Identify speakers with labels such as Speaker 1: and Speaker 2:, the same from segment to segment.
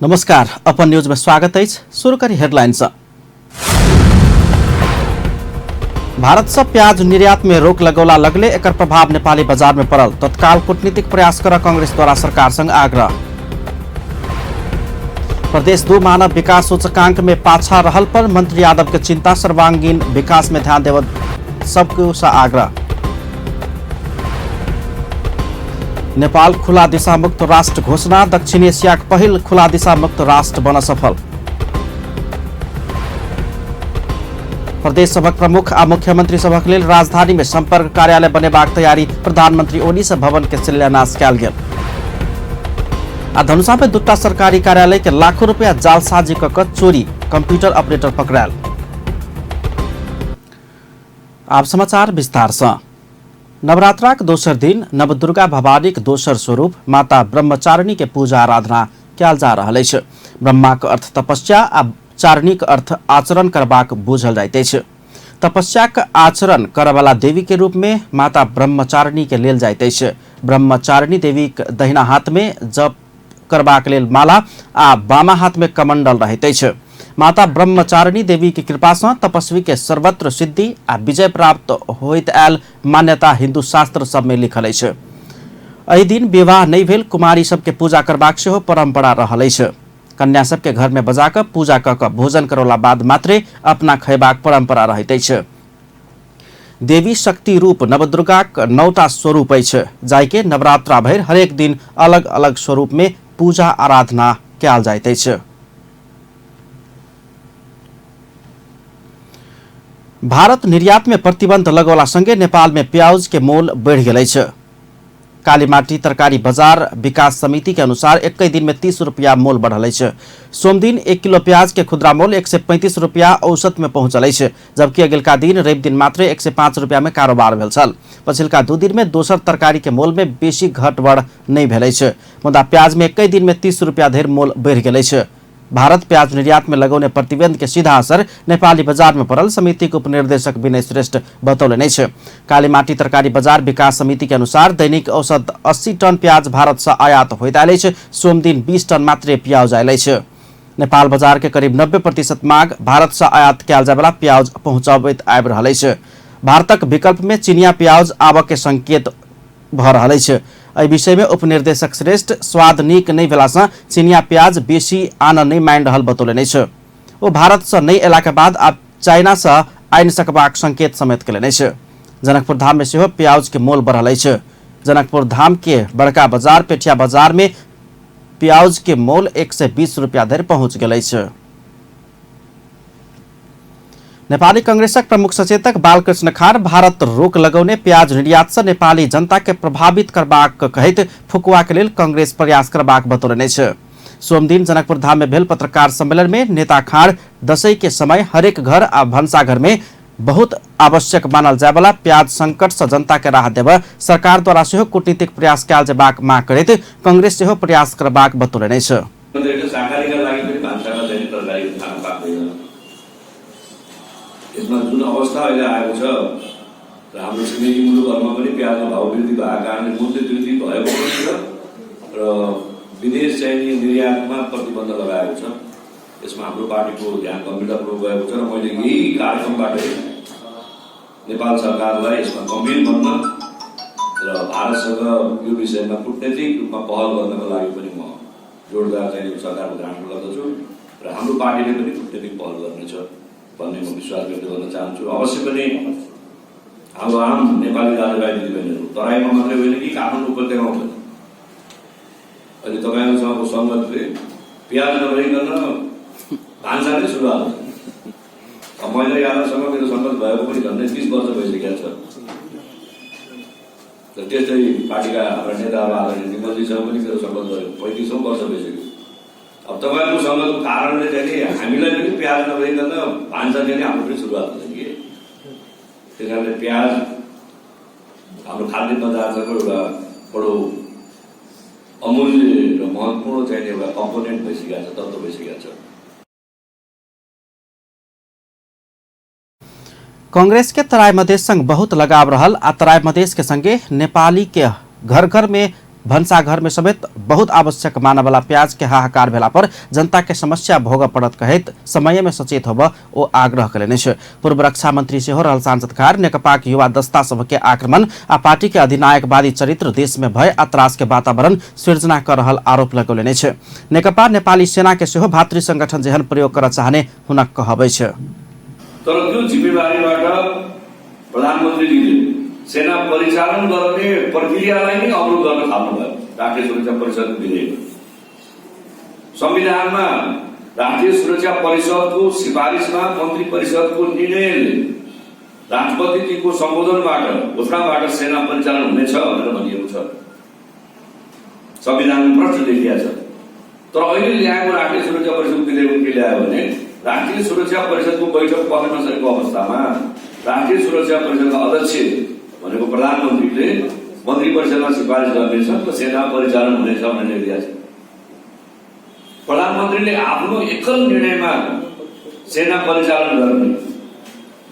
Speaker 1: नमस्कार, अपन न्यूज में स्वागत अछि। शुरू करी हेडलाइन से। भारत से प्याज निर्यात में रोक लगौला लगले एकर प्रभाव नेपाली बाजार में पड़ल। तत्काल कूटनीतिक प्रयास कर कांग्रेस द्वारा सरकार संग आग्रह। प्रदेश 2 मानव विकास सूचकांक में पाछा रहल पर मंत्री यादव के चिंता, सर्वांगीण विकास में ध्यान देव सबके से आग्रह। नेपाल खुला दिशा मुक्त राष्ट्र घोषणा, दक्षिण एशिया के पहिल खुला दिशा मुक्त राष्ट्र बन सफल। प्रदेश सभक प्रमुख आ मुख्यमंत्री सभक लेल राजधानी में संपर्क कार्यालय बनेबाक तैयारी, प्रधानमंत्री ओली से भवन के शिलान्यास कयल गेल। आ धनुषा में दूटा सरकारी कार्यालय के लाखों रुपया जालसाजी क के चोरी, कंप्यूटर ऑपरेटर पकड़ायल। आब समाचार विस्तार से। नवरात्राक दोसर दिन नवदुर्गा भवानीक दोसर स्वरूप माता ब्रह्मचारिणी के पूजा आराधना कयल जा रहल अछि। ब्रह्माक अर्थ तपस्या आ चारणीक अर्थ आचरण करबाक बुझल जाइत अछि। तपस्याक आचरण करऽवला देवी के रूप में माता ब्रह्मचारिणी के लेल जाइत अछि। ब्रह्मचारिणी देवीक दहिना हाथ में जप करबाक लेल माला आ बामा हाथ में कमंडल रहैत अछि। माता ब्रह्मचारिणी देवी के कृपा सँ तपस्वी के सर्वत्र सिद्धि आ विजय प्राप्त होइत आयल मान्यता हिंदू शास्त्र सब में लिखल अछि। एहि दिन विवाह नहि भेल कुमारी सबके पूजा करबाक सेहो परंपरा रहल अछि। कन्या सबके घर में बजा कऽ पूजा कऽ कऽ भोजन करौला बाद मात्रे अपना खयबाक परंपरा रहैत अछि। देवी शक्ति रूप नवदुर्गाक 9टा स्वरूप अछि, जाहिके नवरात्रा भरि हरेक दिन अलग अलग स्वरूप में पूजा आराधना कयल जाइत अछि। भारत निर्यात में प्रतिबंध लगौला संगे नेपाल में प्याज के मोल बढ़ि गेल अछि। कालीमाटी तरकारी बाजार विकास समिति के अनुसार एक दिन में 30 रुपया मोल बढ़ल अछि। सोमदिन 1 किलो प्याज के खुदरा मोल 135 रुपया औसत में पहुंचल अछि, जबकि अगिलका दिन रवि दिन मात्र 105 रुपया में कारोबार भेल छल। पछिलका 2 दिन में दोसर तरकारी के मोल में बेसी घट बढ़ नहीं भेल अछि, मुदा प्याज में एक दिन में 30 रुपया धरि मोल बढ़ि गेल अछि। भारत प्याज निर्यात में लगौने प्रतिबंध के सीधा असर नेपाली बाजार में पड़ल समिति के उपनिर्देशक विनय श्रेष्ठ बतौलनि अछि। कालीमाटी तरकारी बाजार विकास समिति के अनुसार दैनिक औसत 80 टन प्याज भारत से आयात होइत आयल अछि। सोमदिन 20 टन मात्रे प्याज आयल अछि। नेपाल बाजार के करीब 90% मांग भारत से आयात कयल जायवला प्याज पहुंचबैत आबि रहल अछि। भारतक विकल्प में चीनिया प्याज आबऽ के संकेत भऽ रहल अछि। एहि विषय में उपनिर्देशक श्रेष्ठ स्वाद नीक नहि भेला सँ चीनिया प्याज बेसी आनऽ नहि मानि रहल बतौलनि अछि। ओ भारत सँ नहि अयला के बाद आब चाइना सँ आनि सकबाक संकेत समेत केलनि अछि। जनकपुर धाम में सेहो प्याज के मोल बढ़ल अछि। जनकपुर धाम के बड़का बाजार पेठिया बाजार में प्याज के मोल 120 रुपया धरि पहुंच गेल अछि। नेपाली कांग्रेसक प्रमुख सचेतक बालकृष्ण खार भारत रोक लगौने प्याज निर्यात से नेपाली जनता के प्रभावित करबाक कहैत फुकुआ के लेल कांग्रेस प्रयास करबाक बतौलनि अछि। सोमदिन जनकपुर धाम में भेल पत्रकार सम्मेलन में नेता खाड़ दशैं के समय हरेक घर आ भनसाघर में बहुत आवश्यक मानल जायवला प्याज संकट से जनता के राहत देबय सरकार द्वारा सेहो कूटनीतिक प्रयास कयल जेबाक मांग करैत कांग्रेस सेहो प्रयास करबाक बतौलनि अछि।
Speaker 2: शाकाहारीका लागि पनि भान्सामा चाहिँ तरकारी खान पाक्दैन। यसमा जुन अवस्था अहिले आएको छ र हाम्रो छिमेकी मुलुकहरूमा पनि प्याजको भाउ वृद्धि भएको कारणले मूल्य वृद्धि भएको पनि छ र विदेश चाहिँ निर्यातमा प्रतिबन्ध लगाएको छ। यसमा हाम्रो पार्टीको ध्यान गम्भीरतापूर्वक गएको छ र मैले यही कार्यक्रमबाटै नेपाल सरकारलाई यसमा गम्भीर बन्न र भारतसँग यो विषयमा कूटनैतिक रूपमा पहल गर्नको लागि पनि म जोरदार चाहिँ सरकारको ध्यान गर्दछु र हाम्रो पार्टीले पनि कूटनैतिक पहल गर्नेछ भन्ने म विश्वास व्यक्त गर्न चाहन्छु। अवश्य पनि हाम्रो आम नेपाली दाजुभाइ दिदीबहिनीहरू तराईमा मात्रै होइन कि काठमाडौँ उपत्यकामा पनि अहिले तपाईँहरूसँगको सङ्गतले प्याज नभइकन भान्सा नै सुरुवात हुन्छ। अब मैले यहाँसँग मेरो सङ्गत भएको पनि झन्डै 30 वर्ष भइसकेको छ र त्यस्तै पार्टीका हाम्रा नेताहरू आदरणीय निमलजीसँग पनि मेरो सङ्गत गरेको 35औँ वर्ष भइसक्यो। अब तपाईँहरूको सङ्गतको कारणले चाहिँ नि हामीलाई पनि प्याज नभइकन भान्सा चाहिँ नि हाम्रो पनि सुरुवात हुन्छ कि, त्यस कारणले प्याज हाम्रो खाद्य पदार्थको एउटा बडो अमूल्य र महत्त्वपूर्ण चाहिँ एउटा कम्पोनेन्ट भइसकेको छ, तत्त्व भइसकेको छ।
Speaker 1: कांग्रेस के तराई मधेश संग बहुत लगाव रहल आ तराई मधेश के संगे नेपाली के घर घर में भंसाघर में समेत बहुत आवश्यक मानवला प्याज के हाहाकार भेला पर जनता के समस्या भोग पड़त कहैत समय में सचेत होब ओ आग्रह कयलनि अछि। पूर्व रक्षा मंत्री सेहो रहल सांसद खार नेकपाक युवा दस्ता सबके आक्रमण आ पार्टी के अधिनायकवादी चरित्र देश में भय आ त्रास के वातावरण सृजना कर रहल आरोप लगौलनि अछि। नेकपा नेपाली सेना के सेहो भातृ संगठन जेहन प्रयोग करऽ चाहने हुनक कहब अछि।
Speaker 2: तर त्यो जिम्मेवारीबाट प्रधानमन्त्रीजीले सेना परिचालन गर्ने प्रक्रियालाई नै अवरोध गर्न थाल्नुभयो। राष्ट्रिय सुरक्षा परिषद विधेयक संविधानमा राष्ट्रिय सुरक्षा परिषदको सिफारिसमा मन्त्री परिषदको निर्णयले राष्ट्रपतिजीको सम्बोधनबाट घोषणाबाट सेना परिचालन हुनेछ भनेर भनिएको छ। संविधानमा प्रष्ट लेखिएको छ। तर अहिले ल्याएको राष्ट्रिय सुरक्षा परिषदको विधेयक के ल्यायो भने राष्ट्रिय सुरक्षा परिषदको बैठक बस्न नसकेको अवस्थामा राष्ट्रिय सुरक्षा परिषदका अध्यक्ष भनेको प्रधानमन्त्रीले मन्त्री परिषदमा सिफारिस गर्नेछ र सेना परिचालन हुनेछ भनेर लेखिदिएको छ। प्रधानमन्त्रीले आफ्नो एकल निर्णयमा सेना परिचालन गर्ने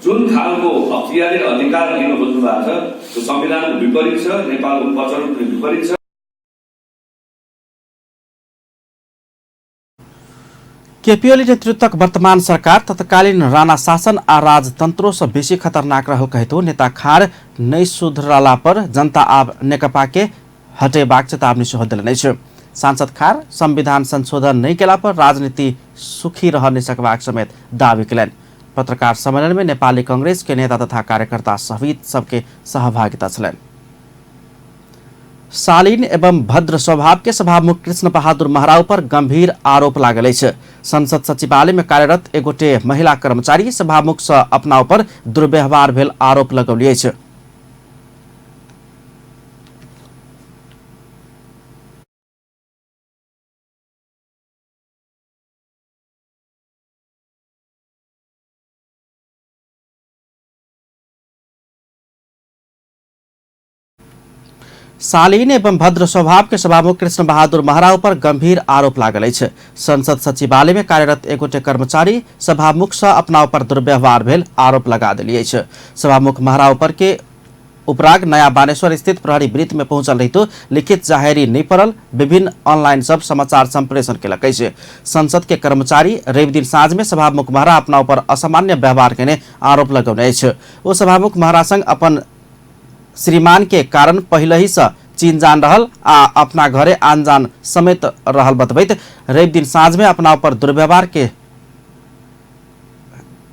Speaker 2: जुन खालको अख्तियारी अधिकार लिन खोज्नु भएको छ त्यो संविधानको विपरीत छ, नेपालको प्रचलन पनि विपरीत छ।
Speaker 1: केपी ओली नेतृत्वक वर्तमान सरकार तत्कालीन राणा शासन आ राजतंत्रो से बेसी खतरनाक रहल कहितो नेता खार नहि सुधरला पर जनता आब नेकपा के हटेबाक चेतावनी सेहो देलनि अछि। सांसद खार संविधान संशोधन नहि केला पर राजनीति सुखी रह नहि सकबाक समेत दावी केलनि। पत्रकार सम्मेलन में नेपाली कांग्रेस के नेता तथा कार्यकर्ता सहित सबके सहभागिता छलनि। शालीन एवं भद्र स्वभाव के सभामुख कृष्ण बहादुर महराउ पर गंभीर आरोप लागल अछि। संसद सचिवालय में कार्यरत एगोटे महिला कर्मचारी सभामुख से अपना ऊपर दुर्व्यवहार भेल आरोप लगौली अछि। शालीन एवं भद्र स्वभाव के सभामुख कृष्ण बहादुर महराउ पर गंभीर आरोप लागल अछि। संसद सचिवालय में कार्यरत एगोटे कर्मचारी सभामुख से अपना ऊपर दुर्व्यवहार भेल आरोप लगा देली अछि। सभामुख महराउ पर के उपराग नया बानेश्वर स्थित प्रहरी वृत्त में पहुंचल रहितो लिखित जाहेरी नहीं पड़ल विभिन्न ऑनलाइन सब समाचार संप्रेषण केलक अछि। संसद के कर्मचारी रवि दिन साँझ में सभामुख महरा अपना ऊपर असामान्य व्यवहार केने आरोप लगौने अछि। ओ सभामुख महरा संग अपन श्रीमान के कारण पहिले ही से चीन जान रहल आ अपना घरे आन जान समेत रहल बतबैत रवि दिन साँझ में अपना ऊपर दुर्व्यवहार के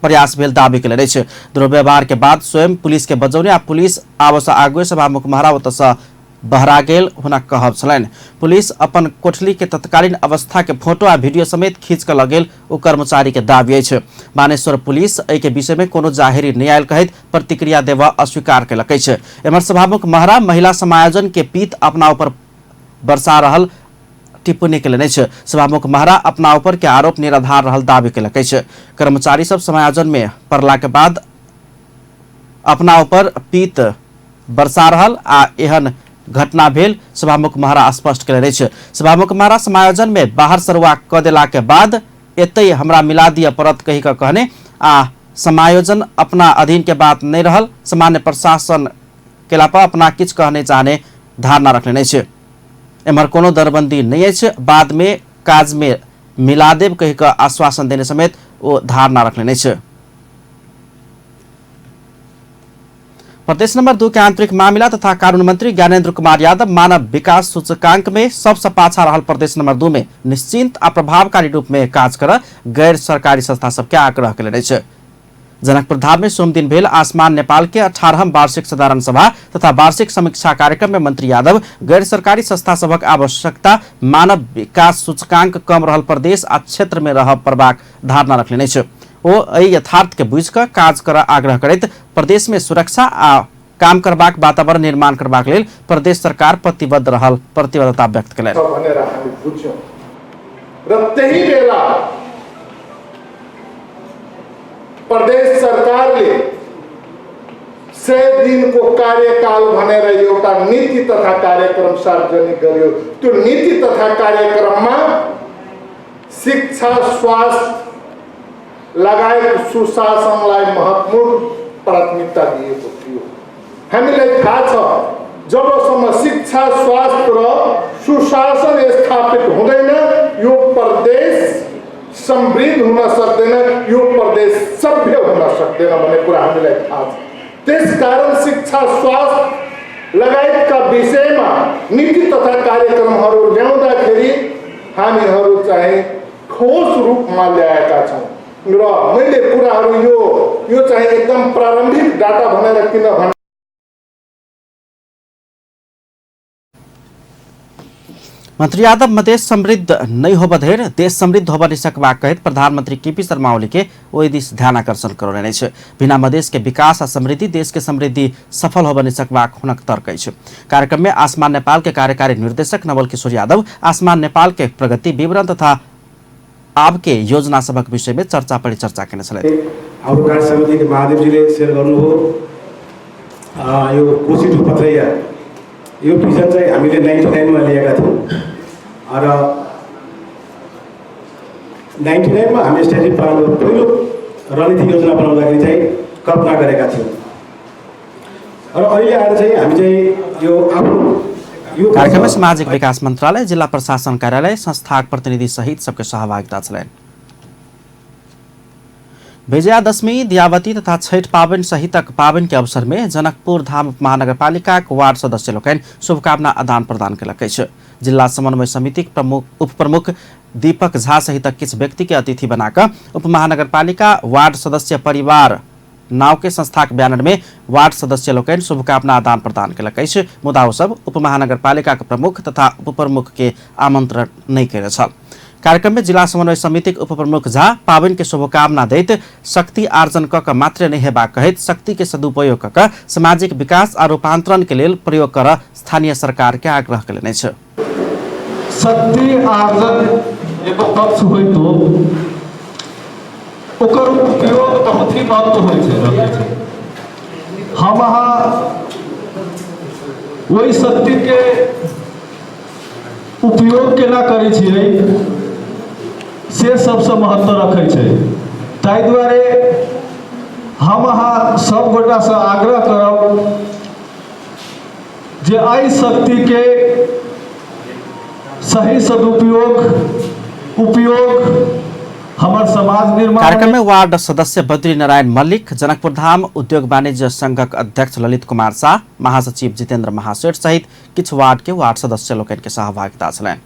Speaker 1: प्रयास भेल दावी केलनि अछि। दुर्व्यवहार के बाद स्वयं पुलिस के बजौने आ पुलिस आवसँ आगुए सभामुख महरा ओतऽसँ बहरा गेल हुनक कहब छलनि। पुलिस अपन कोठली के तत्कालीन अवस्था के फोटो आ वीडियो समेत खींच कऽ लऽ गेल ओ कर्मचारी के दावी अछि। बानेश्वर पुलिस एहि के विषय में कोनो जाहिरी नहि आयल कहैत प्रतिक्रिया देबऽ अस्वीकार केलक अछि। एम्हर सभामुख महरा महिला समायोजन के पीत अपना ऊपर बरसा रहल टिप्पणी केलनि अछि। सभामुख महरा अपना ऊपर के आरोप निराधार रहल दावी केलक अछि। कर्मचारी सब समायोजन में पड़ला के बाद अपना ऊपर पीत बरसा रहल आ एहन घटना भेल सभामुख महरा स्पष्ट केलनि अछि। सभामुख महरा समायोजन में बाहर सरुआ क देला के बाद एतै हमरा मिला दिअ पड़त कहि कऽ कहने आ समायोजन अपना अधीन के बात नहि रहल सामान्य प्रशासन केला पर अपना किछु कहने चाहने धारणा रखलनि अछि। एम्हर कोनो दरबंदी नहि अछि, बाद में काज में मिला देब कहि कऽ आश्वासन देने समेत ओ धारणा रखलनि अछि। प्रदेश नंबर 2 के आंतरिक मामिला तथा कानून मंत्री ज्ञानेन्द्र कुमार यादव मानव विकास सूचकांक में सबसे पाछा रहल प्रदेश नंबर 2 में निश्चिंत आ प्रभावकारी रूप में काज कर गैर सरकारी संस्था सबके आग्रह केलनि अछि। जनकपुर धाम में सोमदिन भेल आसमान नेपाल के 18म वार्षिक साधारण सभा तथा वार्षिक समीक्षा कार्यक्रम में मंत्री यादव गैर सरकारी संस्था सभक आवश्यकता मानव विकास सूचकांक कम रहल प्रदेश आ क्षेत्र में रहब पड़बाक धारणा रखलनि अछि। ओ एहि यथार्थ के बुझि कऽ काज करऽ आग्रह करैत प्रदेश में सुरक्षा आ काम करबाक वातावरण निर्माण करबाक लेल प्रदेश सरकार प्रतिबद्ध रहल प्रतिबद्धता व्यक्त केलनि।
Speaker 3: भनेर हामी बुझ्यौँ र त्यही बेला प्रदेश सरकारले 100 दिनको कार्यकाल भनेर एउटा नीति तथा कार्यक्रम सार्वजनिक गर्यो। त्यो नीति तथा कार्यक्रममा शिक्षा, स्वास्थ्य लगायत सुशासनलाई महत्त्वपूर्ण प्राथमिकता दिएको थियो। हामीलाई थाहा छ जबसम्म शिक्षा, स्वास्थ्य र सुशासन स्थापित हुँदैन यो प्रदेश समृद्ध हुन सक्दैन, यो प्रदेश सभ्य हुन सक्दैन भन्ने कुरा हामीलाई थाहा छ। त्यसकारण शिक्षा, स्वास्थ्य लगायतका विषयमा नीति तथा कार्यक्रमहरू ल्याउँदाखेरि हामीहरू चाहिँ ठोस रूपमा ल्याएका छौँ। र मैले कुराहरू यो यो चाहिँ एकदम प्रारम्भिक डाटा भनेर किन भने
Speaker 1: मंत्री यादव मधेश समृद्ध नहीं होब धरि देश समृद्ध होब नहीं सकबाक कहैत प्रधानमंत्री केपी शर्मा ओली के ओहि दिस ध्यान आकर्षण करौने अछि। बिना मधेश के विकास आ समृद्धि देश के समृद्धि सफल होब नहीं सकबाक हुनक तर्क अछि। कार्यक्रम में आसमान नेपाल के कार्यकारी निर्देशक नवल किशोर यादव आसमान नेपाल के प्रगति विवरण तथा आब के योजना सभक विषय में चर्चा परिचर्चा केने छलथि।
Speaker 4: हाम्रो कार्य समितिको महादेवजीले सेयर गर्नुभयो। यो Kosi to Patharaiya yo vision चाहिँ हामीले 99 मा लिएका थियौँ र 99 मा हामी स्ट्रेटेजिक प्लान पहिलो रणनीति योजना बनाउँदाखेरि चाहिँ कल्पना गरेका थियौँ र अहिले आएर चाहिँ हामी चाहिँ यो आफ्नो यो
Speaker 1: कार्यक्रम में सामाजिक विकास मंत्रालय, जिला प्रशासन कार्यालय, संस्थाक प्रतिनिधि सहित सबके सहभागिता छलनि। विजयादशमी, दियावती तथा छठ पाबनि सहितक पाबनि के अवसर में जनकपुर धाम महानगरपालिकाक वार्ड सदस्य लोकनि शुभकामना आदान प्रदान केलक अछि। जिला समन्वय समितिक प्रमुख उपप्रमुख दीपक झा सहितक किछु व्यक्ति के अतिथि बनाकऽ उपमहानगरपालिका वार्ड सदस्य परिवार नाव के संस्थाक बैनर में वार्ड सदस्य लोकनि शुभकामना आदान प्रदान केलक अछि। मुदा ओ सब उपमहानगरपालिकाक प्रमुख तथा उपप्रमुख के आमंत्रण नहि कयने छल। कार्यक्रम में जिला समन्वय समितिक उपप्रमुख झा पाबनि के शुभकामना दैत शक्ति आर्जन कऽ कऽ मात्रे नहि हेबाक कहैत शक्ति के सदुपयोग कऽ कऽ सामाजिक विकास आ रूपांतरण के लेल प्रयोग करऽ स्थानीय सरकार के आग्रह कयलनि अछि।
Speaker 5: शक्ति आर्जन एगो पक्ष होइतो ओकर उपयोग बहुत ही महत्व होइ छै। हम अहाँ ओहि शक्ति के उपयोग केना करै छियै से सबसँ महत्व रखै छै। ताहि दुआरे हम अहाँ सब गोटासँ आग्रह करब जे एहि शक्तिके सही सदुपयोग उपयोग हमर समाज निर्माण।
Speaker 1: कार्यक्रम में वार्ड सदस्य बद्री नारायण मल्लिक, जनकपुर धाम उद्योग वाणिज्य संघक अध्यक्ष ललित कुमार शाह, महासचिव जितेंद्र महासेठ सहित किछु वार्ड के वार्ड सदस्य लोकनि के सहभागिता छलनि।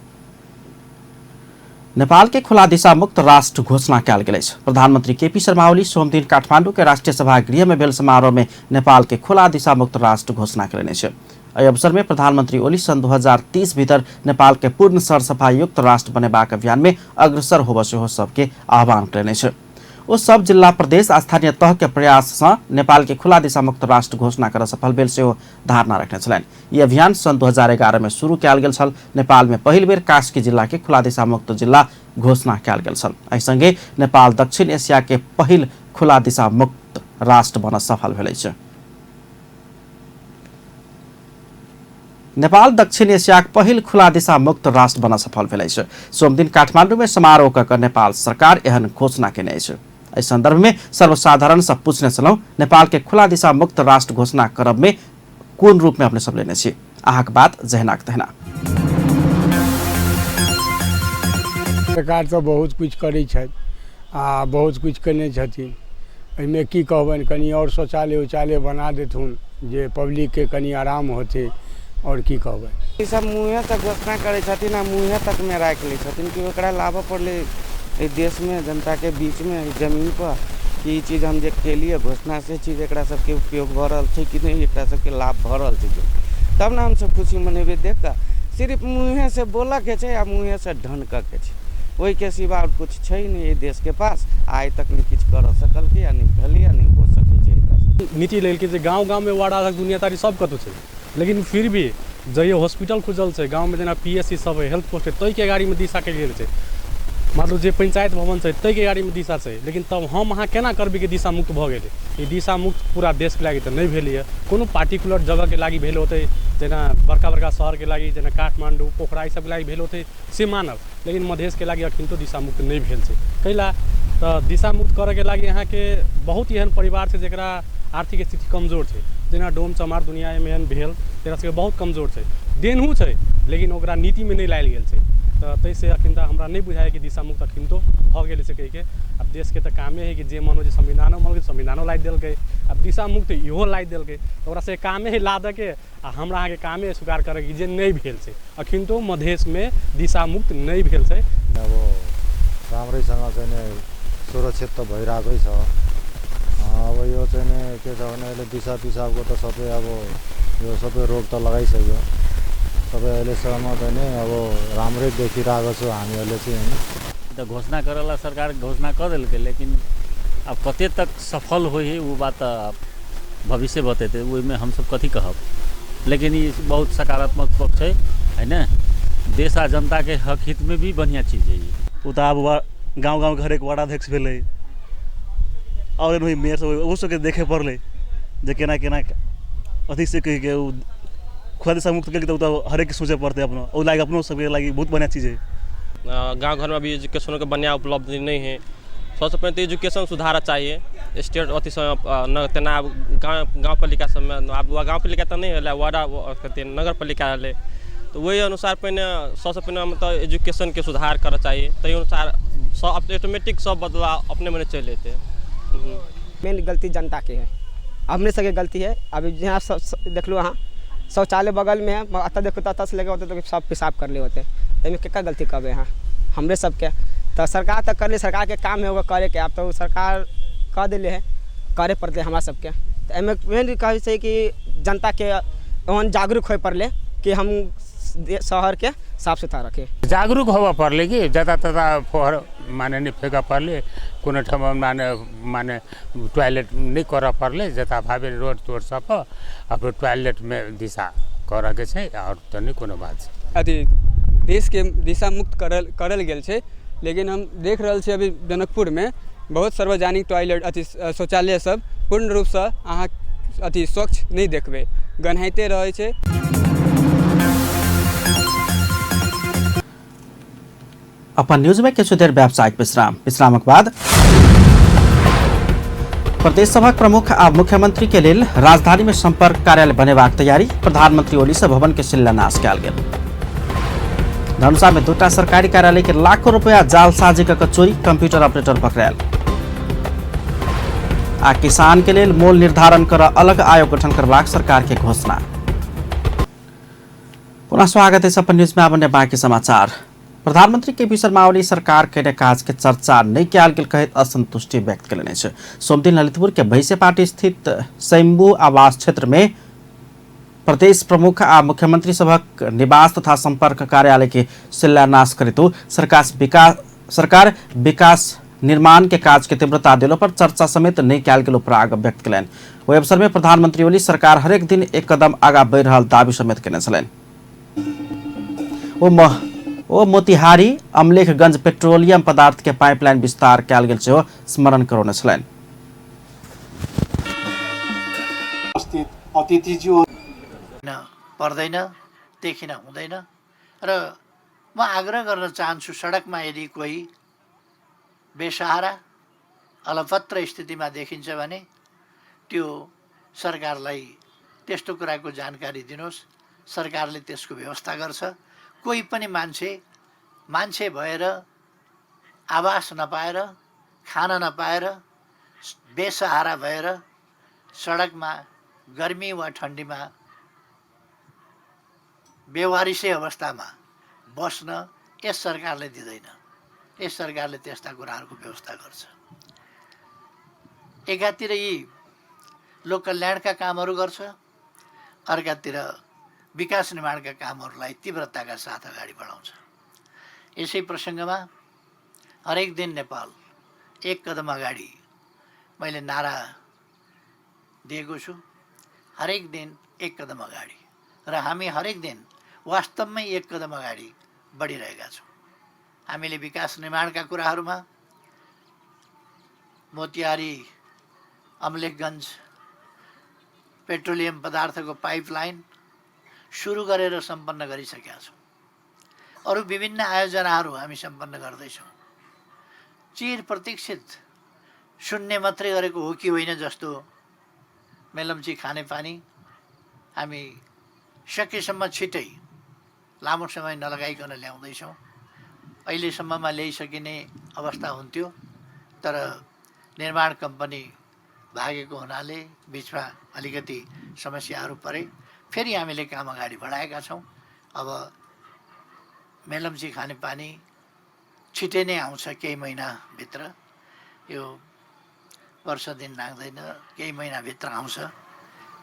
Speaker 1: नेपाल के खुला दिशा मुक्त राष्ट्र घोषणा कयल गेल अछि। प्रधानमंत्री केपी शर्मा ओली सोमदिन काठमांडू के राष्ट्रीय सभागृह में भेल समारोह में नेपाल के खुला दिशा मुक्त राष्ट्र घोषणा कयलनि अछि। एहि अवसर में प्रधानमंत्री ओली सन् 2030 भीतर नेपाल के पूर्ण सरसफाईयुक्त राष्ट्र बनेबाक अभियान में अग्रसर होबऽ सेहो सबके आह्वान कयलनि अछि। ओ सब जिल्ला प्रदेश आ स्थानीय तह के प्रयास सँ नेपाल के खुला दिशा मुक्त राष्ट्र घोषणा करऽ सफल भेल सेहो धारणा रखने छलनि। ई अभियान सन् 2011 में शुरू कयल गेल छल। नेपाल में पहिल बेर कास्की जिला के खुला दिशा मुक्त जिला घोषणा कयल गेल छल। एहि संगे नेपाल दक्षिण एशिया के पहिल खुला दिशा मुक्त राष्ट्र बनऽ सफल भेल अछि। नेपाल दक्षिण एशियाक पहिल खुला दिशा मुक्त राष्ट्र बन सफल भेल अछि। सोमदिन काठमांडू में समारोह कऽ कऽ नेपाल सरकार एहन घोषणा केने अछि। एहि संदर्भ में सर्वसाधारण सँ पूछने छलहुँ, नेपाल के खुला दिशा मुक्त राष्ट्र घोषणा करब में कोन रूप में अपने सब लेने छी? अहाँक बात जहिनाक तहिना।
Speaker 6: सरकार तऽ बहुत किछु करै छथि आ बहुत किछु केने छथिन। एहिमे की कहबनि, कनि आओर शौचालय उचालय बना देथुन जे पब्लिकके कनि आराम होतै, आओर की कहबै।
Speaker 7: ई सब मुँहे तक घोषणा करै छथिन आ मुँहे तक में राखि लै छथिन कि ओकरा लाबऽ पड़लै एहि देशमे जनताके बीचमे एहि जमीन पर कि ई चीज हम जे केलियै घोषणा से चीज एकरा सबके उपयोग भऽ रहल छै कि नहि, एकरा सबके लाभ भऽ रहल छै कि तब ने हमसब खुशी मनेबै देख कऽ। सिर्फ मुँहेसँ बोलऽके छै आ मुँहेसँ ढनकऽके छै, ओहिके सिवा आओर किछु छै नहि एहि देशके पास। आइ तक नहि किछु करऽ सकलकै आ नहि भेलैए, नहि हो सकै छै एकरा।
Speaker 8: नीति लेलकै जे गाँव गाँवमे वार्ड अध्यक्ष दुनियादारी सब कतहु छै, लेकिन फिर भी जहिया हॉस्पिटल खुजल छै गाँवमे, जेना PSC सब है, हेल्थ पोस्ट है, ताहिके गाड़ीमे दिशा कयल गेल छै, मतलब जे पंचायत भवन छै ताहिके गाड़ीमे दिशा छै, लेकिन तब हम अहाँ केना करबै कि दिशा मुक्त भऽ गेलै? ई दिशा मुक्त पूरा देशके लागि तऽ नहि भेलैए, कोनो पार्टिकुलर जगहके लागि भेल होतै, जेना बड़का बड़का शहरके लागि, जेना काठमाण्डू, पोखरा, ई सबके लागि भेल होतै से मानब, लेकिन मधेशके लागि अखन दिशा मुक्त नहि भेल छै। कैला तऽ दिशा मुक्त करऽके लागि अहाँके बहुत एहन परिवार छै जकरा आर्थिक स्थिति कमजोर छै। जेना डोम चमार दुनियामे एहन भेल तकरा सबके बहुत कमजोर छै, देनहु छै लेकिन ओकरा नीतिमे नहि लायल गेल छै। तऽ ताहिसँ अखन तऽ हमरा नहि बुझाइए कि दिशा मुक्त अखन भऽ गेलै से कहिके। आब देशके तऽ कामे हइ कि जे मन होइ छै संविधानो मन संविधानो लादि देलकै, आब दिशा मुक्त इहो लादि देलकै, तऽ ओकरा सबके कामे हइ लादऽके आ हमरा अहाँके कामे स्वीकार करऽके जे नहि भेल छै। अखन मधेशमे दिशा मुक्त नहि भेल छै।
Speaker 9: अब राम्रैसँग चाहिँ नि सुरक्षित त भइरहेकै छ। अब यो चाहिँ नि के छ भने अहिले दिशा पिसाबको त सबै अब यो सबै रोग त लगाइसक्यो सबै। अहिलेसम्म चाहिँ नि अब राम्रै देखिरहेको छु हामीहरूले चाहिँ होइन।
Speaker 10: तऽ घोषणा करैला सरकार घोषणा कऽ देलकै, लेकिन आब कते तक सफल होइ है ओ बात तऽ भविष्य बतेतै, ओहिमे हमसब कथी कहब। लेकिन ई बहुत सकारात्मक पक्ष है, है ने, देश आ जनताके हक हितमे भी बढ़िआँ चीज है ई।
Speaker 11: ओ तऽ आब गाँव गाँवके हरेक वार्डाध्यक्ष भेलै आओर एनाही मेयर सब, ओहो सबके देखै पड़लै जे केना केना अथी से कहिके ओ खुला दिशा मुक्त केलकै, तऽ ओ तऽ हरेक सोचऽ पड़तै अपनो, ओ लागि अपनो सबके लागि बहुत बढ़िआँ चीज है।
Speaker 12: गाँव घरमे अभी एजुकेशनके बढ़िआँ उपलब्धि नहि है। सबसँ पहिने तऽ एजुकेशन सुधार चाहिए स्टेट अथी सब तेना आब गाँव पालिका सबमे आब गाँव पालिका तऽ नहि होलै, वार्ड नगर पालिका होलै, तऽ ओहि अनुसार पहिने सबसँ पहिने मतलब एजुकेशनके सुधार करऽ चाहिए, ताहि अनुसार सब ऑटोमेटिक सब बदलाव अपने मने चलि अयतै।
Speaker 13: मेन गलती जनता के है, हमने सबके गलती है। अभी जहाँ सब देख लो, अहाँ शौचालय बगल में है, अतः देखो तो अतः से लेके होते तो सब पेशाब कर ले होते, तो केकर गलती कहबे अहाँ? हमरे सबके। तो सरकार तक कर ले, सरकार के काम है वो करे के, अब तो सरकार कह दिले है करे पड़ते हमरा सबके। तो एहिमे मेन कहै छै कि जनता के ओहन जागरूक होए पड़ले कि हम शहर के साफ सुथरा रखे।
Speaker 14: जागरूक होबऽ पड़लै कि जता तता फोहर माने नहि फेकऽ पड़लै, कोनो ठाम माने माने टॉयलेट नहि करऽ पड़लै, जता भावे रोड तोड सब पर अब टॉयलेटमे दिशा करऽके छै, आओर तऽ नहि कोनो बात छै।
Speaker 15: अथी देशके दिशा मुक्त करल करल गेल छै, लेकिन हम देख रहल छी अभी जनकपुरमे बहुत सार्वजनिक टॉयलेट अथी शौचालय सब पूर्ण रूपसँ अहाँ अथी स्वच्छ नहि देखबै, गन्हाइते रहै छै।
Speaker 1: अपन न्यूज में किछु देर व्यावसायिक विश्राम, विश्रामक बाद प्रदेश सभाक प्रमुख आ मुख्यमंत्री के लेल राजधानी में संपर्क कार्यालय बनेबाक तैयारी, प्रधानमंत्री ओली से भवन के शिलान्यास कयल गेल। धनुषा में दूटा सरकारी कार्यालय के लाखों रुपया जालसाजी कऽ चोरी, कंप्यूटर ऑपरेटर पकड़ायल। आ किसान के लेल मोल निर्धारण कर अलग आयोग गठन करबाक सरकार के घोषणा। पुनः स्वागत है अपन न्यूज में। आब बाकी समाचार। प्रधानमंत्री केपी शर्मा ओली सरकार कयने काज के चर्चा नहि कयल गेल कहैत असंतुष्टि व्यक्त कयलनि अछि। सोमदिन ललितपुर के भैंसेपाटी स्थित शंभू आवास क्षेत्र में प्रदेश प्रमुख आ मुख्यमंत्री सभक निवास तथा संपर्क कार्यालय के शिलान्यास करैत सरकार विकास निर्माण के काज के तीव्रता देलो पर चर्चा समेत नहि कयल गेल उपराग व्यक्त कयलनि। ओहि अवसर में प्रधानमंत्री ओली सरकार हरेक दिन एक कदम आगा बढ़ि रहल दावी समेत कयने छलनि। ओ मोतिहारी अमलेखगंज पेट्रोलियम पदार्थ के पाइपलाइन विस्तार कयल गेल सेहो स्मरण करौने छलनि।
Speaker 16: अतिथिज्यू
Speaker 17: पर्दैन, देखिन हुँदैन र म आग्रह गर्न चाहन्छु, सडकमा यदि कोही बेसहारा अलपत्र स्थितिमा देखिन्छ भने त्यो सरकारलाई त्यस्तो कुराको जानकारी दिनुहोस्, सरकारले त्यसको व्यवस्था गर्छ। कोही पनि मान्छे मान्छे भएर आवास नपाएर, खान नपाएर, बेसहारा भएर सडकमा गर्मी वा ठन्डीमा बेवारिसै अवस्थामा बस्न यस सरकारले दिँदैन। यस सरकारले त्यस्ता कुराहरूको व्यवस्था गर्छ। एकातिर यी लोक कल्याणका कामहरू गर्छ, अर्कातिर विकास निर्माणका कामहरूलाई तीव्रताका साथ अगाडि बढाउँछ। यसै प्रसङ्गमा हरेक दिन नेपाल एक कदम अगाडि मैले नारा दिएको छु, हरेक दिन एक कदम अगाडि, र हामी हरेक दिन वास्तवमै एक कदम अगाडि बढिरहेका छौँ। हामीले विकास निर्माणका कुराहरूमा मोतिहारी अमलेखगञ्ज पेट्रोलियम पदार्थको पाइपलाइन सुरु गरेर सम्पन्न गरिसकेका छौँ। अरू विभिन्न आयोजनाहरू हामी सम्पन्न गर्दैछौँ। चिर प्रतीक्षित, सुन्ने मात्रै गरेको हो कि होइन जस्तो मेलम्ची खानेपानी हामी सकेसम्म छिटै लामो समय नलगाइकन ल्याउँदैछौँ। अहिलेसम्ममा ल्याइसकिने अवस्था हुन्थ्यो, तर निर्माण कम्पनी भागेको हुनाले बिचमा अलिकति समस्याहरू परे। फेरि हामीले काम अगाडि बढाएका छौँ। अब मेलम्ची खानेपानी छिटै नै आउँछ, केही महिनाभित्र, यो वर्ष दिन लाग्दैन, केही महिनाभित्र आउँछ।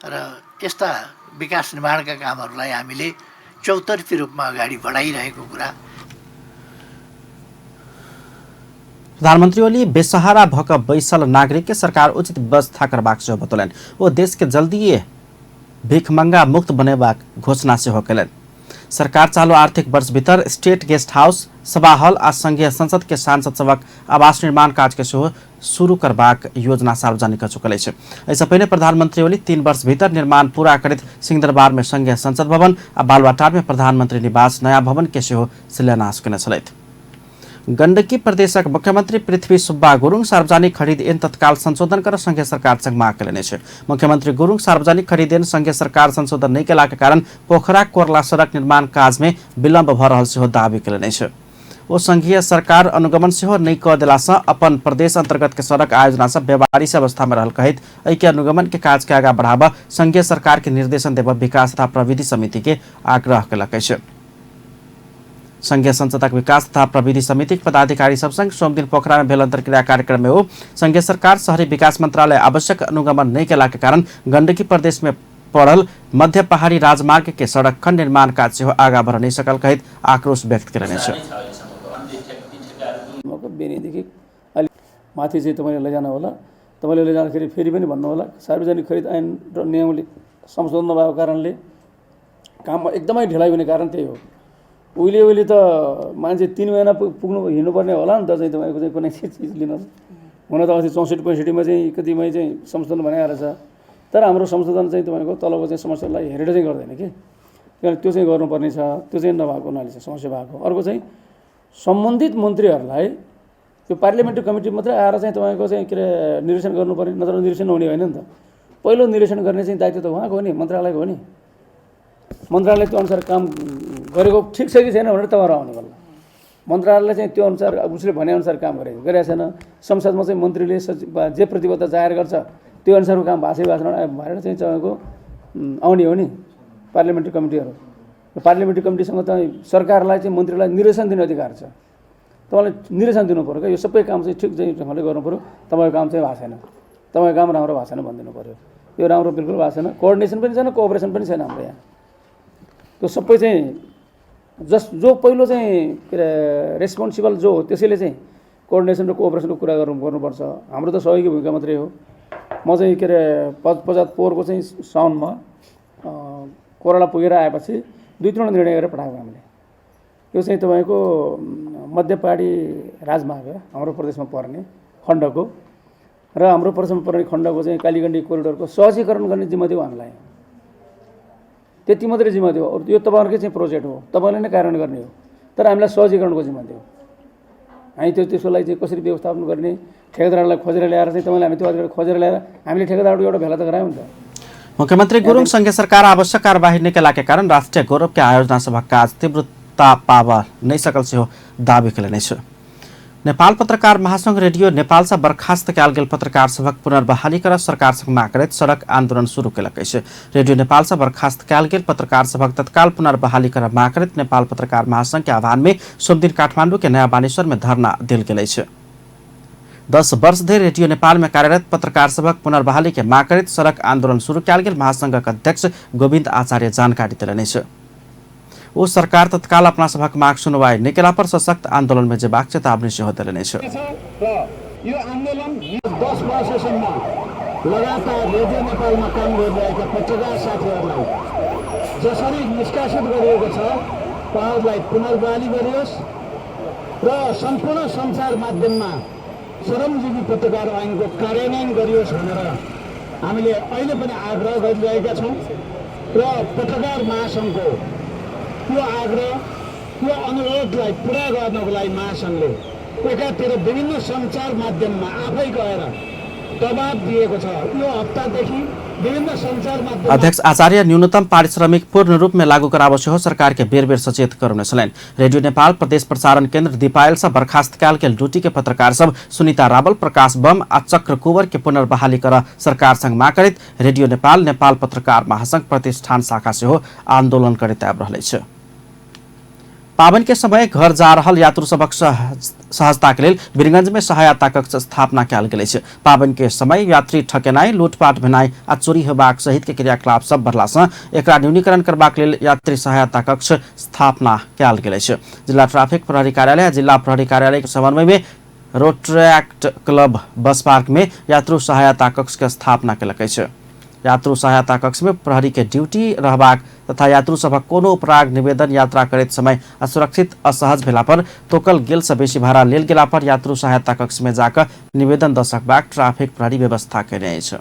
Speaker 17: र यस्ता विकास निर्माणका कामहरूलाई हामीले चौतर्फी रूपमा अगाडि बढाइरहेको कुरा।
Speaker 1: प्रधानमंत्री ओली बेसहारा भक बैसल नागरिक के सरकार उचित व्यवस्था करबाक सेहो बतौलनि। ओ देश के जल्दीए भिखमंगा मुक्त बनेबाक घोषणा सेहो कयलनि। सरकार चालू आर्थिक वर्ष भीतर स्टेट गेस्ट हाउस, सभा हॉल आ संघीय संसद के सांसद सभक आवास निर्माण काज के सेहो शुरू करबाक योजना सार्वजनिक क चुकल अछि। एहिसँ पहिने प्रधानमंत्री ओली 3 वर्ष भीतर निर्माण पूरा करैत सिंहदरबार में संघीय संसद भवन आ बालुवाटार में प्रधानमंत्री निवास नया भवन के सेहो शिलान्यास केने छलथि। गण्डकी प्रदेशक मुख्यमंत्री पृथ्वी सुब्बा गुरुङ सार्वजनिक खरीद ऐन तत्काल संशोधन कर संघीय सरकार संग माग कयलनि अछि। मुख्यमंत्री गुरुङ सार्वजनिक खरीद ऐन संघीय सरकार संशोधन नहि कयलाक कारण पोखरा कोरला सड़क निर्माण काज में विलम्ब भऽ रहल सेहो दावी कयलनि अछि। ओ संघीय सरकार अनुगमन सेहो नहि कऽ देलासँ अपन प्रदेश अंतर्गत के सड़क आयोजना सब बेवारिस अवस्था में रहल कहैत एहि के अनुगमन के काज के आगा बढ़ाबऽ संघीय सरकार के निर्देशन देबऽ विकास तथा प्रविधि समिति के आग्रह कयलक अछि। संघीय संसदक विकास तथा प्रविधि समितिक पदाधिकारी सब संग सोमदिन पोखरा में भेल अंतर्क्रिया कार्यक्रम में ओ संघीय सरकार शहरी विकास मंत्रालय आवश्यक अनुगमन नहीं कयला के कारण गंडकी प्रदेश में पड़ल मध्य पहाड़ी राजमार्ग के सड़क खंड निर्माण काज सेहो आगा बढ़ नहीं सकल कहैत आक्रोश व्यक्त कयलनि अछि।
Speaker 16: माथि चाहिँ तपाईँले लैजानु होला, तपाईँले लैजाँदाखेरि फेरि पनि भन्नु होला सार्वजनिक खरिद ऐन र नियमले संशोधन नभएको कारणले काममा एकदमै ढिलाइ हुने कारण त्यही हो। उहिले उहिले त मान्छे 3 महिना पुग्नु हिँड्नुपर्ने होला नि त चाहिँ तपाईँको चाहिँ कुनै चिज लिन हुन त अस्ति 64 65 चाहिँ कतिमै चाहिँ संशोधन बनाएर छ, तर हाम्रो संशोधन चाहिँ तपाईँको तलको चाहिँ समस्यालाई हेरेर चाहिँ गर्दैन कि, त्यो चाहिँ गर्नुपर्ने छ। त्यो चाहिँ नभएको हुनाले चाहिँ समस्या भएको। अर्को चाहिँ सम्बन्धित मन्त्रीहरूलाई त्यो पार्लियामेन्ट्री कमिटी मात्रै आएर चाहिँ तपाईँको चाहिँ के अरे निरीक्षण गर्नुपर्ने, नत्र निरीक्षण हुने होइन नि त। पहिलो निरीक्षण गर्ने चाहिँ दायित्व त उहाँको हो नि, मन्त्रालयको हो नि। मन्त्रालयले त्यो अनुसार काम गरेको ठिक छ कि छैन भनेर तपाईँहरू आउने बल्ल। मन्त्रालयले चाहिँ त्यो अनुसार उसले भनेअनुसार काम गरेको छैन। संसदमा चाहिँ मन्त्रीले जे प्रतिबद्धता जाहेर गर्छ त्यो अनुसारको काम भएको छैन भनेर चाहिँ तपाईँको आउने हो नि पार्लियामेन्ट्री कमिटीहरू। पार्लियामेन्ट्री कमिटीसँग त सरकारलाई चाहिँ मन्त्रीलाई निर्देशन दिने अधिकार छ, तपाईँले निर्देशन दिनु पऱ्यो क्या, यो सबै काम चाहिँ ठिक चाहिँ ढङ्गले गर्नु पऱ्यो, तपाईँको काम चाहिँ भएको छैन, तपाईँको काम राम्रो भएको छैन भनिदिनु पऱ्यो। यो राम्रो बिल्कुल भएको छैन, कोअर्डिनेसन पनि छैन, कोअपरेसन पनि छैन हाम्रो यहाँ। त्यो सबै चाहिँ जो पहिलो चाहिँ के अरे रेस्पोन्सिबल जो हो त्यसैले चाहिँ कोअर्डिनेसन र कोअपरेसनको कुरा गर्नुपर्छ। हाम्रो त सहयोगी भूमिका मात्रै हो। म चाहिँ के अरे 75 चाहिँ साउनमा कोरला पुगेर आएपछि 2-3 निर्णय गरेर पठाएको हामीले। यो चाहिँ तपाईँको मध्य पहाडी राजमार्ग हाम्रो प्रदेशमा पर्ने खण्डको र हाम्रो प्रदेशमा पर्ने खण्डको चाहिँ कालीगण्डी कोरिडोरको सहजीकरण गर्ने जिम्मा दियो हामीलाई, त्यति मात्रै जिम्मा दियो। अरू यो तपाईँहरूकै चाहिँ प्रोजेक्ट हो, तपाईँले नै कार्यान्वयन गर्ने हो, तर हामीलाई सहजीकरणको जिम्मा दियो। हामी त्यो त्यसको लागि चाहिँ कसरी व्यवस्थापन गर्ने, ठेकेदारलाई खोजेर ल्याएर चाहिँ तपाईँले हामी त्यो अधिकार खोजेर ल्याएर हामीले ठेकेदारको एउटा भेला त गरायौँ नि त।
Speaker 1: मुख्यमंत्री गुरुङ संघीय सरकार आवश्यक कार्यवाही नहि के कारण राष्ट्रिय गौरव के आयोजना सभक काज तीव्रता पाबऽ नहि सकल सेहो दावी कयलनि अछि। नेपाल पत्रकार महासंघ रेडियो नेपाल से बर्खास्त कयल गेल पत्रकार सभक पुनर्बहाली कर सरकार संग माग करैत सड़क आंदोलन शुरू कयलक अछि। रेडियो नेपाल से बर्खास्त कयल गेल पत्रकार सभक तत्काल पुनर्बहाली कर माग करैत नेपाल पत्रकार महासंघ के आह्वान में सोमदिन काठमांडू के नयाँ बानेश्वर में धरना देल गेल अछि। 10 वर्ष धरि रेडियो नेपाल में कार्यरत पत्रकार सभक पुनर्बहाली के माग करैत सड़क आंदोलन शुरू कयल गेल महासंघक अध्यक्ष गोविन्द आचार्य जानकारी देलनि अछि। ओ सरकार तत्काल अपना सभक माग सुनवाई नहि केला पर सशक्त आंदोलन में जेबाक चेतावनी सेहो देलनि अछि।
Speaker 18: यो आन्दोलन 10 वर्षसम्म लगातार रेडियो नेपालमा काम गरिरहेका पत्रकार साथीहरूलाई जसरी निष्कासित गरिएको छ उहाँहरूलाई पुनर्बहाली गरियोस् र सम्पूर्ण सञ्चार माध्यममा श्रमजीवी पत्रकार ऐनको कार्यान्वयन गरियोस् भनेर हामीले अहिले पनि आग्रह गरिरहेका छौँ र पत्रकार महासङ्घको यो आग्रह यो अनुरोधलाई पुरा गर्नको लागि महासङ्घले एकातिर विभिन्न सञ्चार माध्यममा आफै गएर दबाब दिएको छ। यो हप्तादेखि विभिन्न सञ्चार माध्यम
Speaker 1: अध्यक्ष आचार्य न्यूनतम पारिश्रमिक पूर्ण रूप में लागू कराबऽ सेहो सरकार के बेर बेर सचेत करौने छलनि। रेडियो नेपाल प्रदेश प्रसारण केंद्र दीपायल से बर्खास्त कयल गेल ड्यूटी के पत्रकार सब सुनीता रावल, प्रकाश बम आ चक्र कुंवर के पुनर्बहाली कर सरकार संग मांग करैत रेडियो नेपाल, नेपाल पत्रकार महासंघ प्रतिष्ठान शाखा सेहो आंदोलन करैत आबि रहल अछि। पाबनि के समय घर जा रहल यात्रु सभक सहजता के लेल वीरगंज में सहायता कक्ष स्थापना कयल गेल अछि। पाबनि के समय यात्री ठकेनाइ, लूटपाट भेनाइ आ चोरी होबाक सहित के क्रियाकलाप सब बढ़ला सँ एकरा न्यूनीकरण करबाक लेल यात्री सहायता कक्ष स्थापना कयल गेल अछि। जिला ट्रैफिक प्रहरी कार्यालय आ जिला प्रहरी कार्यालय के समन्वय में रोटरैक्ट क्लब बस पार्क में यात्रु सहायता कक्ष के स्थापना केलक अछि। यात्रु सहायता कक्ष में प्रहरी के ड्यूटी रहबाक तथा यात्रु सभक कोनो उपराग निवेदन यात्रा करैत समय असुरक्षित असहज भेला पर तोकल गेल से बेसी भाड़ा लेल गेला पर यात्रु सहायता कक्ष में जाकर निवेदन द सकबाक ट्रैफिक प्रहरी व्यवस्था केने अछि।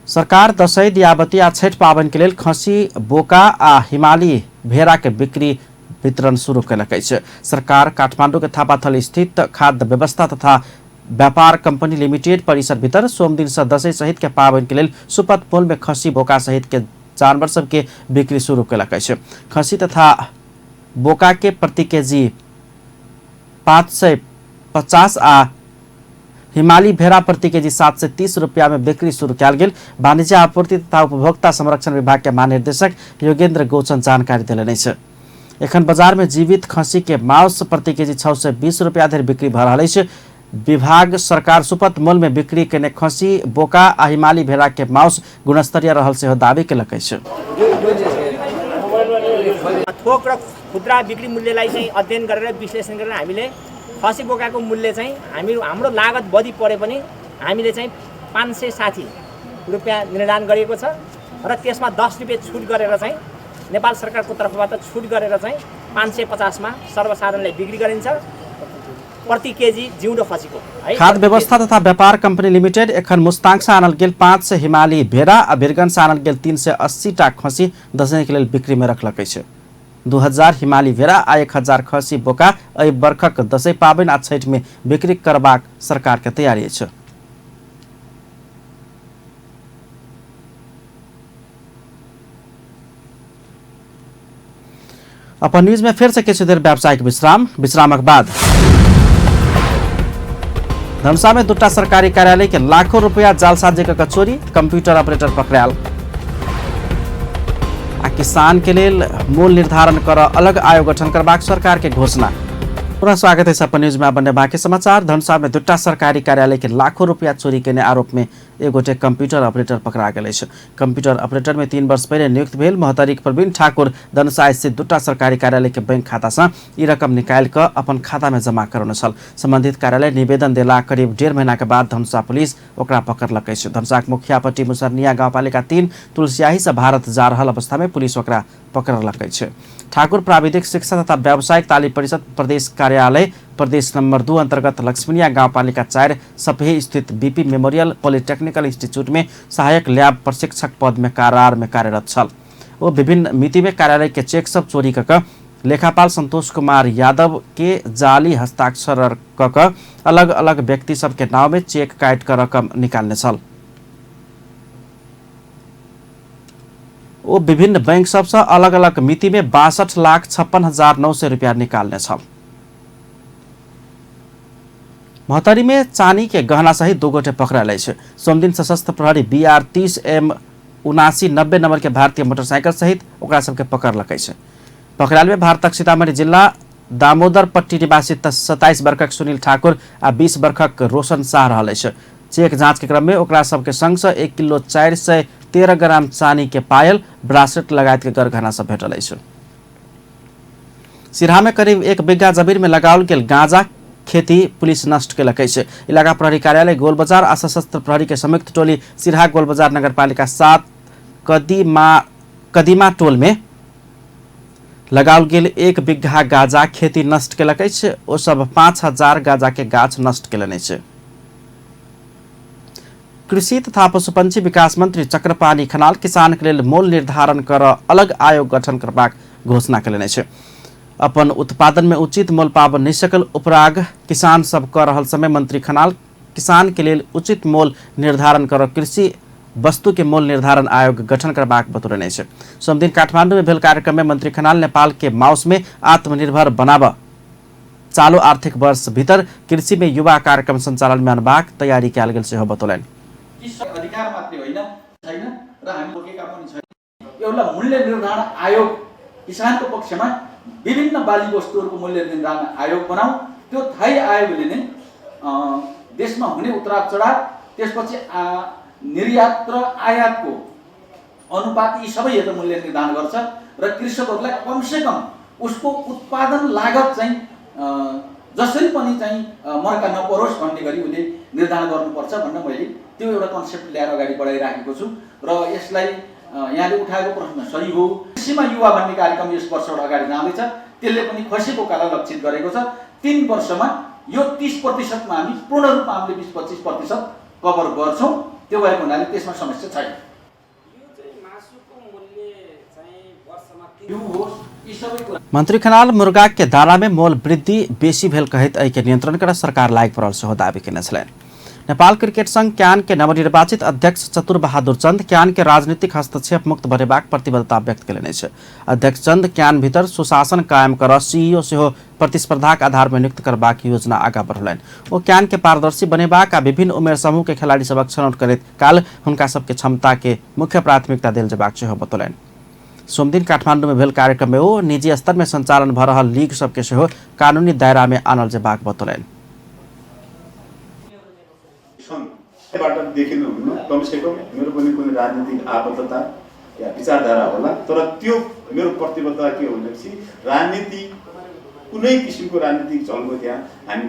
Speaker 1: सरकार दशैं, दियाबती आ छठि पाबनि के लेल खसी, बोका आ हिमाली भेड़ा के बिक्री वितरण शुरू केलक अछि। सरकार काठमांडू के थापाथली स्थित खाद्य व्यवस्था तथा व्यापार कंपनी लिमिटेड परिसर भीतर सोमदिन से दशैं सहित के पाबनि के लेल सुपथ मोल में खसी, बोका सहित के जानवर सब के बिक्री शुरू केलक अछि। खसी तथा बोका के प्रति केजी 550 आ हिमाली भेड़ा प्रति केजी 730 रुपया में बिक्री शुरू कयल गेल वाणिज्य आपूर्ति तथा उपभोक्ता संरक्षण विभाग के महानिर्देशक योगेंद्र गोचन जानकारी देलनि अछि। एखन बाजार में जीवित खसी के मांस प्रति केजी 620 रुपया धरि बिक्री भऽ रहल अछि। विभाग सरकार सुपथ मोल में बिक्री केने खसी, बोका आ हिमाली भेड़ा के मांस गुणस्तरीय रहल सेहो दावी केलक अछि।
Speaker 19: थोक र खुद्रा बिक्री मूल्यलाई चाहिँ अध्ययन गरेर विश्लेषण गरेर हामीले खसी बोकाको मूल्य चाहिँ हाम्रो लागत बढी परे पनि हामीले चाहिँ 560 रुपियाँ निर्धारण गरिएको छ र त्यसमा 10 रुपियाँ छुट गरेर चाहिँ नेपाल सरकारको तर्फबाट छुट गरेर चाहिँ 550 मा सर्वसाधारणलाई बिक्री गरिन्छ प्रति केजी जिउँदो खसीको।
Speaker 1: खाद्य व्यवस्था तथा व्यापार कंपनी लिमिटेड एखन मुस्ताङ से आनल गेल 500 हिमाली भेड़ा आ वीरगंज से आनल गेल 380 टा खसी दशैं के लेल बिक्री में रखलक अछि। 2000 हिमाली भेड़ा आ 1000 खसी बोका एहि बरखक दशैं पाबनि आ छठि में बिक्री करबाक सरकार के तैयारी अछि। अपन न्यूज में फिर से किछु देर व्यावसायिक विश्राम, विश्रामक बाद धनुषा में दूटा सरकारी कार्यालय के लाखों रुपया जालसाजी क चोरी, कंप्यूटर ऑपरेटर पकड़ायल आ किसान के लेल मूल्य निर्धारण कर अलग आयोग गठन करबाक सरकार के घोषणा। पुनः स्वागत है अपन न्यूज में बने बाकी समाचार। धनुषा में दूटा सरकारी कार्यालय के लाखों रुपया चोरी केने आरोप में एक गोटे कंप्यूटर ऑपरेटर पकड़ा गेल अछि। कंप्यूटर ऑपरेटर में 3 वर्ष पहिले नियुक्त भेल महोत्तरीक प्रवीण ठाकुर धनुषा स्थित दूटा सरकारी कार्यालय के बैंक खाता से ई रकम निकालि कऽ अपन खाता में जमा करौने छल। संबंधित कार्यालय निवेदन देला करीब 1.5 महीना के बाद धनुषा पुलिस ओकरा पकड़लक अछि। धनुषाक मुखियापट्टी मुसरनिया गाउँपालिका 3 तुलसियाही से भारत जा रहल अवस्था में पुलिस ओकरा पकड़लक अछि। ठाकुर प्राविधिक शिक्षा तथा व्यावसायिक तालिम परिषद प्रदेश कार्यालय प्रदेश नंबर 2 अंतर्गत लक्ष्मीनिया गाउँपालिका 4 सपही स्थित बीपी मेमोरियल पॉलिटेक्निकल इंस्टीट्यूट में सहायक लैब प्रशिक्षक पद में करार में कार्यरत छल। वो विभिन्न मिति में कार्यालय के चेक सब चोरी कऽ लेखापाल संतोष कुमार यादव के जाली हस्ताक्षर कऽ अलग अलग व्यक्ति सबके नाव में चेक काट कर रकम निकालने छल। वो विभिन्न बैंक सबसँ अलग अलग मिति में 62,56,900 रुपया निकालने छल। महोत्तरी में चानी के गहना सहित 2 गोटे पकड़ायल अछि। सोमदिन सशस्त्र प्रहरी BR 30 M 7990 number के भारतीय मोटरसाइकिल सहित ओकरा सबके पकड़लक अछि। पकड़ायल में भारतक सीतामढ़ी जिला दामोदर पट्टी निवासी 27 वर्षक सुनील ठाकुर आ 20 वर्षक रोशन शाह रहल अछि। चेक जांच के क्रम में ओकरा सबके संग से 1 किलो 413 ग्राम चानी के पायल, ब्रासलेट लगायत के गरगहना सब भेटल अछि। सिरहा में करीब 1 बीघा जमीन में लगाओल गेल गांजा खेती पुलिस नष्ट केलक अछि। इलाका प्रहरी कार्यालय गोलबजार आ सशस्त्र प्रहरी के संयुक्त टोली सिरहा गोलबजार नगरपालिका 7 कदीमा टोल में लगाओल गेल 1 बीघा गांजा खेती नष्ट केलक अछि। ओ सब 5000 गांजा के गाछ नष्ट केलनि अछि। कृषि तथा पशुपक्षी विकास मंत्री चक्रपाणि खनाल किसान के लेल मोल निर्धारण कर अलग आयोग गठन करबाक घोषणा केलनि अछि। अपन उत्पादन में उचित मोल पाबऽ नहि सकल उपराग किसान सब कऽ रहल समय मंत्री खनाल किसान के लेल उचित मोल निर्धारण कर कृषि वस्तु के मोल निर्धारण आयोग गठन करबाक बतौलनि अछि। सोमदिन काठमांडू में भेल कार्यक्रम में मंत्री खनाल नेपाल के माउस में आत्मनिर्भर बनाब चालू आर्थिक वर्ष भीतर कृषि में युवा कार्यक्रम संचालन में अनबाक तैयारी कयल गेल सेहो बतौलनि।
Speaker 20: अधिकार मात्रै होइन छैन र हामी बोकेका पनि छैन। एउटा मूल्य निर्धारण आयोग किसानको पक्षमा विभिन्न बाली वस्तुहरूको मूल्य निर्धारण आयोग बनाऊ। त्यो थायी आयोगले नै देशमा हुने उतराव चढाव, त्यसपछि निर्यात र आयातको अनुपात, यी सबै हेरेर मूल्य निर्धारण गर्छ र कृषकहरूलाई कमसेकम उसको उत्पादन लागत चाहिँ जसरी पनि चाहिँ मर्का नपरोस् भन्ने गरी उसले निर्धारण गर्नुपर्छ भन्न मैले त्यो एउटा कन्सेप्ट ल्याएर अगाडि बढाइराखेको छु र यसलाई यहाँले उठाएको प्रश्न सही हो। कृषिमा युवा भन्ने कार्यक्रम यस वर्षबाट अगाडि जाँदैछ, त्यसले पनि खसी बोकालाई लक्षित गरेको छ। 3 वर्षमा यो 30% हामी पूर्ण रूपमा हामीले 20-25% कभर गर्छौँ। त्यो भएको हुनाले त्यसमा समस्या छैन।
Speaker 1: मंत्री खनाल मुर्गा के दाना में मोल वृद्धि बेसी भेल कहैत एहि के नियंत्रण कर सरकार लागि पड़ल सेहो दावी केने छलनि। नेपाल क्रिकेट संघ क्यान के नवनिर्वाचित अध्यक्ष चतुर बहादुर चंद क्यान के राजनीतिक हस्तक्षेप मुक्त बनेबाक प्रतिबद्धता व्यक्त केलनि अछि। अध्यक्ष चंद क्यान भीतर सुशासन कायम कर सीईओ सेहो प्रतिस्पर्धाक आधार में नियुक्त करबाक योजना आगाँ बढ़ौलनि। ओ क्यान के पारदर्शी बनेबाक आ विभिन्न उमेर समूह के खिलाड़ी सभक छनौट करैत काल हुनका सबके क्षमता के मुख्य प्राथमिकता देल जेबाक सेहो बतौलनि। सोमदिन काठमांडू में भेल कार्यक्रम में ओ निजी स्तर में संचालन भ रहल लीग सबके सेहो कानूनी दायरा में आनल जेबाक बतौलनि।
Speaker 21: देखिनुहुन्न, कमसेकम मेरो पनि कुनै राजनीतिक आबद्धता या विचारधारा होला, तर त्यो मेरो प्रतिबद्धता के हो भनेपछि राजनीति कुनै किसिमको राजनीतिक झल्को त्यहाँ हामी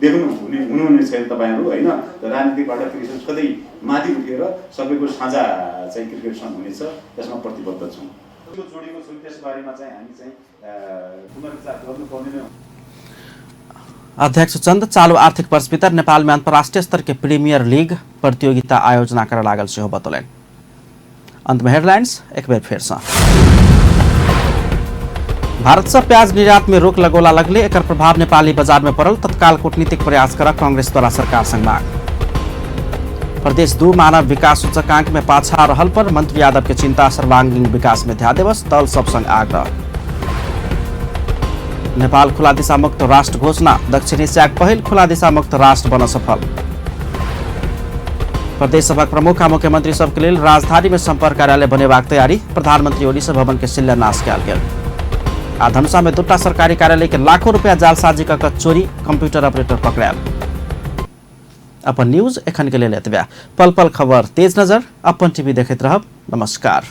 Speaker 21: देख्नु हुनुहुने छैन तपाईँहरू, होइन? राजनीतिबाट क्रिकेट सधैँ माथि उठेर सबैको साझा चाहिँ क्रिकेट सङ्घ हुनेछ, त्यसमा प्रतिबद्ध छौँ। जोडेको छौँ, त्यसबारेमा चाहिँ हामी चाहिँ पुनर्विचार गर्नुपर्ने नै हो।
Speaker 1: अध्यक्ष चंद चालू आर्थिक वर्ष भीतर नेपाल में अंतर्राष्ट्रीय स्तर के प्रीमियर लीग प्रतियोगिता आयोजना कर लागल सेहो बतौलनि। अंत में हेडलाइंस एक बेर फेर सँ। भारत से प्याज निर्यात में रोक लगौला लगले एकर प्रभाव नेपाली बाजार में पड़ल, तत्काल कूटनीतिक प्रयास कर कांग्रेस द्वारा सरकार संग मांग। प्रदेश 2 मानव विकास सूचकांक में पाछा रहल पर मंत्री यादव के चिंता, सर्वांगीण विकास में ध्यान देवस दल सब संग आग्रह। नेपाल खुला दिशा मुक्त राष्ट्र घोषणा, दक्षिण एशियाक पहिल खुला दिशा मुक्त राष्ट्र बन सफल। प्रदेश सभा प्रमुख आ मुख्यमंत्री सबके लेल राजधानी में संपर्क कार्यालय बनेबाक तैयारी, प्रधानमंत्री ओली से भवन के शिलान्यास कयल गेल। आ धनुषा में 2टा सरकारी कार्यालय के लाखों रुपया जालसाजी क चोरी, कंप्यूटर ऑपरेटर पकड़ायल। अपन न्यूज एखन के लेल एतबे। पल पल खबर तेज नजर, अपन टीवी देखैत रहब। नमस्कार।